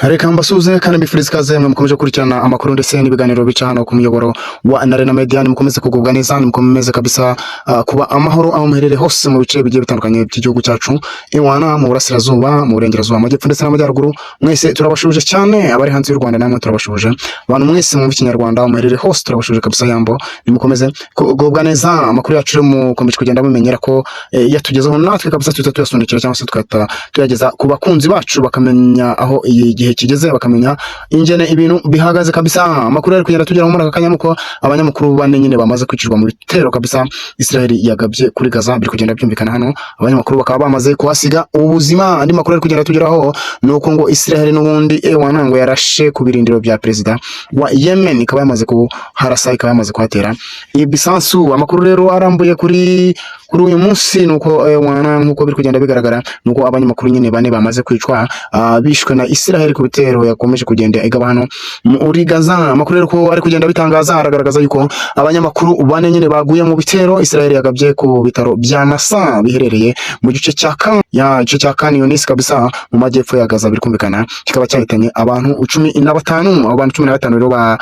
Reka mbasuhuze kandi mbifurize ikaze mwe mukomeje gukurikirana amakuru ndetse n'ibiganiro bica hano ku muyoboro wa Narena Media. Mukomeze kugubwa neza, mukomeze kabisa kuba amahoro aho muherereye hose mu bice bigiye bitandukanye by'igihugu cyacu, iwana mu burasirazuba, mu burengerazuba, amajyepfo ndetse n'amajyaruguru. Mwese turabasuhuje cyane. Abari hanze y'u Rwanda namwe turabasuhuje. Abantu mwese mwumva Ikinyarwanda, aho muherereye hose turabasuhuje kabisa. Yambo, nimukomeze kugubwa neza. Amakuru yacu rero mukomeje kugenda mumenyera ko yatugezeho, natwe kabisa tuhita tuyasunikira cyangwa se tugahita tuyageza ku bakunzi bacu, bakamenya aho iyi gihe kigeze, bakamenya ingene ibintu bihagaze kabisa. Amakuru ari kugenda tugera muri aka kanya nuko abanyamakuru bane nyine bamaze kwicirwa mu bitero kabisa Israel yagabye kuri Gaza. Biri kugenda byumvikana hano, abanyamakuru bakaba bamaze kuhasiga ubuzima. Andi makuru ari kugenda tugeraho nuko ngo Israel n'ubundi ewana ngo yarashe ku birindiro bya perezida wa Yemen, ikaba yamaze kuharasa, ikaba yamaze kuhatera ibisasu. Amakuru rero arambuye kuri uyu munsi nuko ewana, nkuko biri kugenda bigaragara, nuko abanyamakuru nyine bane bamaze kwicwa, bishwe na Israel ku bitero yakomeje kugenda igaba hano muri Gaza. Amakuru rero ko ari kugenda bitangaza aragaragaza yuko abanyamakuru bane nyine baguye mu bitero Israel yagabye ku bitaro bya Nasa biherereye mu gice cya Khan ya gice cya Khan Yunis kabisa mu majyepfo ya Gaza. Biri kumvikana kikaba cyahitanye abantu 15. Abo bantu 15 rero ba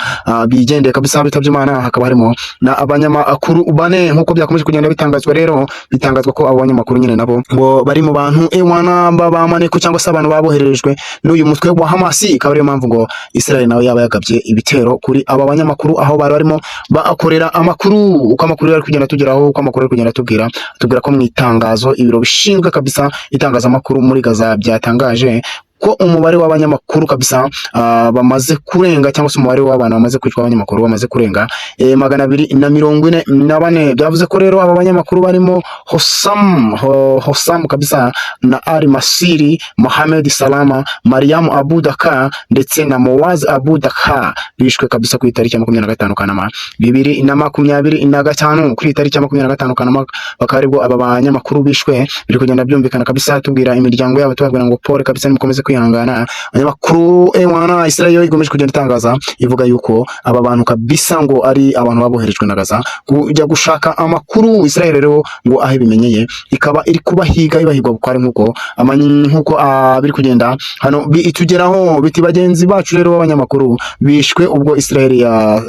bigendeye kabisa, bitabye Imana, hakaba harimo na abanyamakuru bane. Nkuko byakomeje kugenda bitangazwa rero, bitangazwa ko abo banyamakuru nyine nabo ngo bari mu bantu ewana bamaneko cyangwa se abantu babohererejwe n'uyu mutwe wa Hamas, ikaba ariyo mpamvu ngo Israel nawe yaba yagabye ibitero kuri aba banyamakuru aho bari barimo bakorera amakuru. Uko amakuru yari kugenda tugeraho, uko amakuru ari kugenda tubwira ko mu itangazo ibiro bishinzwe kabisa itangazamakuru muri Gaza byatangaje ko umubare w'abanyamakuru kabisa bamaze kurenga, cyangwa se umubare w'abantu bamaze kwicwa, abanyamakuru bamaze kurenga 244. Byavuze ko rero aba banyamakuru barimo Hossam kabisa na Ali Masiri, Mohamed Salama, Mariam Abu Daka ndetse na Mowaz Abu Daka, bishwe kabisa ku itariki ya 25 Kanama 2025. Kuri iyi tariki ya 25 Kanama bakaba aribwo aba banyamakuru bishwe. Biri kugenda byumvikana kabisa, tubwira imiryango yabo, tubabwira ngo pole kabisa, nimukomeze kwihangana. Abanyamakuru ewana, Israel yo ikomeje kugenda itangaza ivuga yuko aba bantu kabisa ngo ari abantu baboherejwe na Gaza kujya gushaka amakuru. Israel rero ngo aho ibimenyeye ikaba iri kubahiga, ibahigwa bukware, nkuko biri kugenda hano itugeraho biti: "Bagenzi bacu rero b'abanyamakuru bishwe ubwo Israel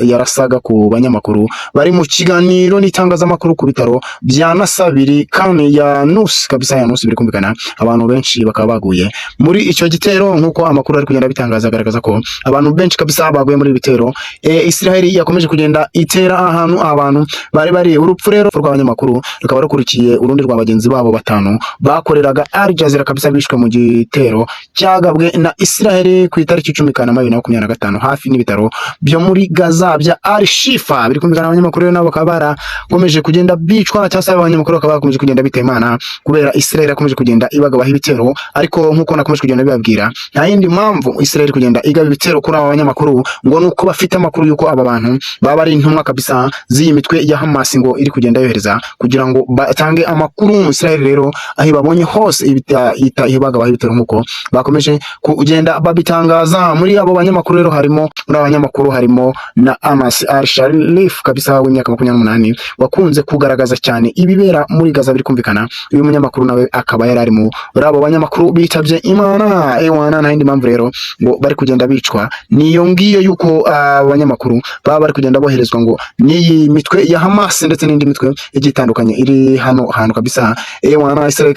yarasaga ku banyamakuru bari mu kiganiro n'itangazamakuru ku bitaro bya Nasabiri kandi ya Nus kabisa, ya Nus." Biri kumvikana abantu benshi bakaba baguye muri icyo gitero. Nkuko amakuru ari kugenda bitangaza, agaragaza ko abantu benshi kabisa baguye muri ibi bitero Israel yakomeje kugenda itera ahantu abantu bari bari. Urupfu rero rw'abanyamakuru rukaba rukurikiye urundi rwa bagenzi babo batanu bakoreraga Al Jazeera kabisa, bishwe mu gitero cyagabwe na Israel ku itariki 10 Kanama 2025 hafi n'ibitaro byo muri Gaza bya Al Shifa. Biri kumvikana abanyamakuru rero nabo bakaba barakomeje kugenda bicwa, cyangwa se abanyamakuru bakaba bakomeje kugenda bitemana kubera Israel yakomeje kugenda ibagabaho ibitero. Ariko nkuko nakomeje kugenda bibabwira, nta yindi mpamvu Israel kugenda igaba ibitero kuri aba banyamakuru ngo nuko bafite amakuru yuko aba bantu baba ari intumwa kabisa z'iyi mitwe ya Hamas ngo iri kugenda yohereza kugira ngo batange amakuru. Israel rero aho ibabonye hose ihita ibagabaho ibitero, nkuko bakomeje kugenda babitangaza. Muri abo banyamakuru rero harimo, muri abo banyamakuru harimo na Anas Al Sharif kabisa w'imyaka 28 wakunze kugaragaza cyane ibibera muri Gaza. Biri kumvikana uyu munyamakuru nawe akaba yari ari muri abo banyamakuru bitabye Imana. Ewana, nta yindi mpamvu rero ngo bari kugenda bicwa niyo ngiyo yuko abanyamakuru baba bari kugenda boherezwa ngo n'iyi mitwe ya Hamas ndetse n'indi mitwe igiye itandukanye iri hano hantu kabisa. Ewana, Israel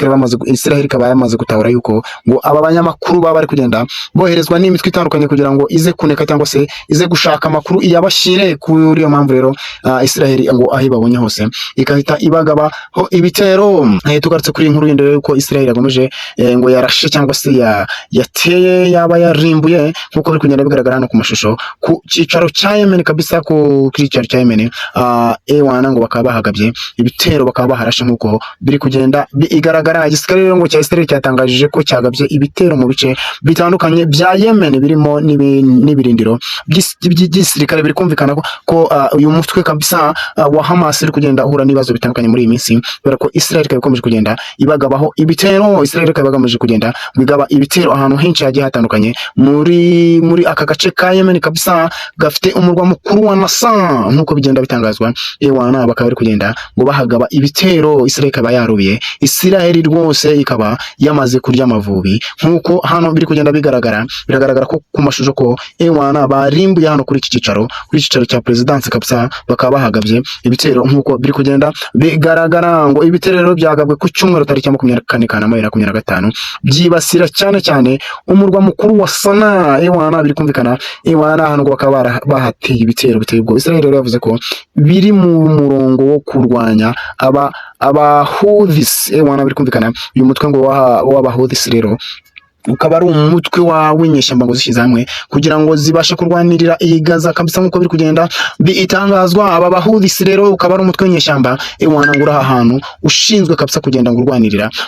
ikaba yamaze gutahura yuko ngo aba banyamakuru baba bari kugenda boherezwa n'imitwe itandukanye kugira ngo ize kuneka cyangwa se ize gushaka amakuru iyabashyire. Kuri iyo mpamvu rero Israel ngo aho ibabonye hose ikahita ibagabaho ibitero. Tugarutse kuri iyi nkuru yindi rero yuko Israel yagomeje ngo yarashe cyangwa se yateye, yaba yarimbuye, nkuko biri kugenda bigaragara hano ku mashusho, ku cyicaro cya Yemen kabisa, ku cyicaro cya Yemen. Ewana, ngo bakaba bahagabye ibitero, bakaba baharashe nkuko biri kugenda bigaragara. Igisirikare rero ngo cya Israel cyatangajije ko cyagabye ibitero mu bice bitandukanye bya Yemen birimo n'ibirindiro by'igisirikare. Biri kumvikana ko uyu mutwe kabisa wa Hamas uri kugenda uhura n'ibibazo bitandukanye muri iyi minsi kubera ko Israel ikaba ikomeje kugenda ibagabaho ibitero. Israel ikaba ikomeje kugenda igaba ibitero. ibitero ahantu henshi hagiye hatandukanye muri aka gace ka Yemen kabisa, gafite umurwa mukuru wa Nasa nk'uko bigenda bitangazwa. Ewana, bakaba bari kugenda ngo bahagaba ibitero. Israel ikaba yarubiye, Israel rwose ikaba yamaze kurya amavubi nk'uko hano biri kugenda bigaragara. Biragaragara ko ku mashusho ko ewana barimbuye hano kuri iki cyicaro cya perezidansi kabisa, bakaba bahagabye ibitero nk'uko biri kugenda bigaragara. Ngo ibitero rero byagabwe ku cyumweru tariki ya 24 Kanama 2025, byibasira cyane cyane umurwa mukuru wa Sana. Ewana, biri kumvikana, ewana hano ngo bakaba bahateye ibitero biteye ubwoba. Israel rero yavuze ko biri mu murongo wo kurwanya aba Houthis. Ewana, biri kumvikana, uyu mutwe ngo w'aba Houthis rero ukaba ari umutwe wa w'inyeshyamba ngo zishyize hamwe kugira ngo zibashe kurwanirira iyi Gaza kabisa, nk'uko biri kugenda bitangazwa. Aba Bahudisi rero ukaba ari umutwe w'inyeshyamba, ewana, ngo uri aha hantu ushinzwe kabisa kugenda ngo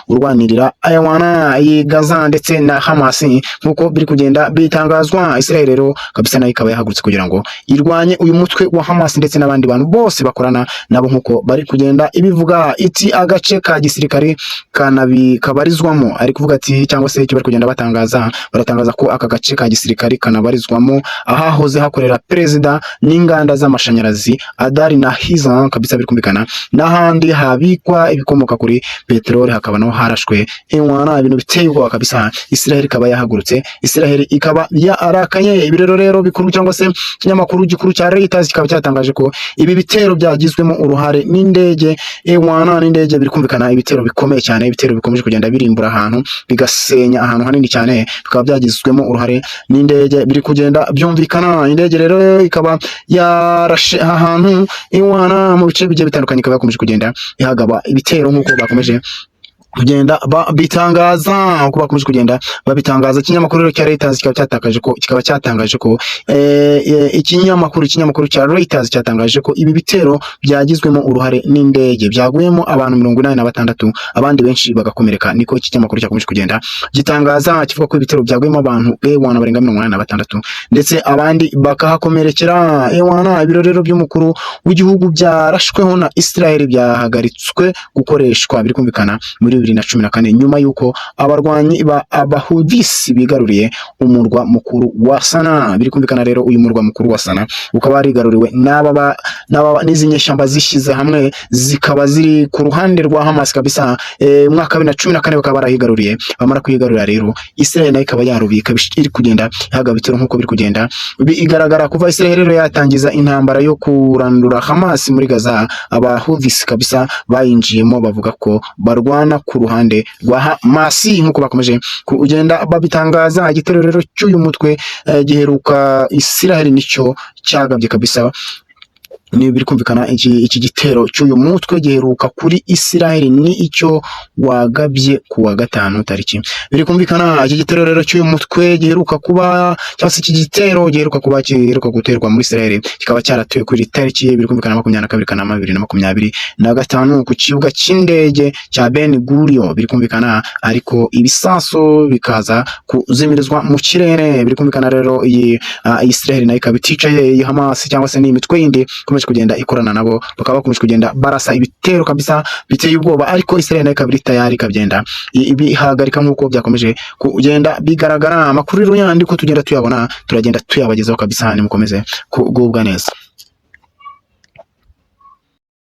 urwanirira ewana iyi Gaza ndetse na Hamas, nk'uko biri kugenda bitangazwa. Israel rero kabisa nayo ikaba yahagurutse kugira ngo irwanye uyu mutwe wa Hamas ndetse n'abandi bantu bose bakorana nabo, nk'uko bari kugenda ibivuga. Iti agace ka gisirikare kanabi kabarizwamo, ari kuvuga ati cyangwa se icyo bari kugenda batangaza, baratangaza ko aka gace ka gisirikare kanabarizwamo ahahoze hakorera perezida n'inganda z'amashanyarazi Adari na Hizan kabisa, biri kumvikana, n'ahandi habikwa ibikomoka kuri peteroli, hakaba naho harashwe. Ewana, ibintu biteye ubwoba kabisa. Israel ikaba yahagurutse, Israel ikaba yarakaye. Ibirero rero bikuru cyangwa se ikinyamakuru gikuru cya Reuters kikaba cyatangaje ko ibi bitero byagizwemo uruhare n'indege, ewana, n'indege. Biri kumvikana, ibitero bikomeye cyane, ibitero bikomeje kugenda birimbura ahantu, bigasenya ahantu hanini cyane, bikaba byagizwemo uruhare n'indege, biri kugenda byumvikana. Indege rero ikaba yarashe ahantu, ewana, mu bice bigiye bitandukanye, ikaba yakomeje kugenda ihagaba ibitero nk'uko bakomeje kugenda babitangaza, uko bakomeje kugenda babitangaza. Ikinyamakuru rero cya Reuters kikaba cyatangaje ko ikinyamakuru cya Reuters cyatangaje ko ibi bitero byagizwemo uruhare n'indege byaguyemo abantu 86, abandi benshi bagakomereka. Niko iki kinyamakuru cyakomeje kugenda gitangaza, kivuga ko ibitero byaguyemo abantu, ewana, barenga 86 ndetse abandi bakahakomerekera. Ewana, ibiro rero by'umukuru w'igihugu byarashweho na Israel byahagaritswe gukoreshwa, biri kumvikana, muri 2014, nyuma y'uko abarwanyi ba Abahudisi bigaruriye umurwa mukuru wa Sana. Biri kumvikana rero, uyu murwa mukuru wa Sana ukaba warigaruriwe n'aba n'izi nyeshyamba zishyize hamwe, zikaba ziri ku ruhande rwa Hamas kabisa. Umwaka wa 2014 bakaba barahigaruriye. Bamara kuyigarurira rero, Israel nayo ikaba yarubiye, ikaba iri kugenda ihaga ibitero nk'uko biri kugenda bigaragara. Kuva Israel rero yatangiza intambara yo kurandura Hamas muri Gaza, Abahudisi kabisa bayinjiyemo, bavuga ko barwana ku ruhande rwa Hamas, nk'uko bakomeje kugenda babitangaza. Igitero rero cy'uyu mutwe giheruka Israel nicyo cyagabye kabisa. Ni biri kumvikana, iki gitero cy'uyu mutwe giheruka kuri Israel ni icyo wagabye ku wa gatanu tariki. Biri kumvikana, iki gitero rero cy'uyu mutwe giheruka kuba, cyangwa se iki gitero giheruka kuba, giheruka guterwa muri Israel, kikaba cyaratuye kuri tariki, biri kumvikana, 22 Kanama 2025 ku kibuga cy'indege cya Ben Gurion, biri kumvikana, ariko ibisasu bikaza kuzimirizwa mu kirere. Biri kumvikana rero, iyi Israel nayo ikaba iticaye. Iyi Hamas cyangwa se n'imitwe yindi ikomeje kugenda ikorana nabo, bakaba bakomeje kugenda barasa ibitero kabisa biteye ubwoba, ariko Israel nayo ikaba iri tayari, ikagenda ibihagarika nk'uko byakomeje kugenda bigaragara. Amakuru rero yandi ko tugenda tuyabona, turagenda tuyabagezaho kabisa. Nimukomeze kugubwa neza.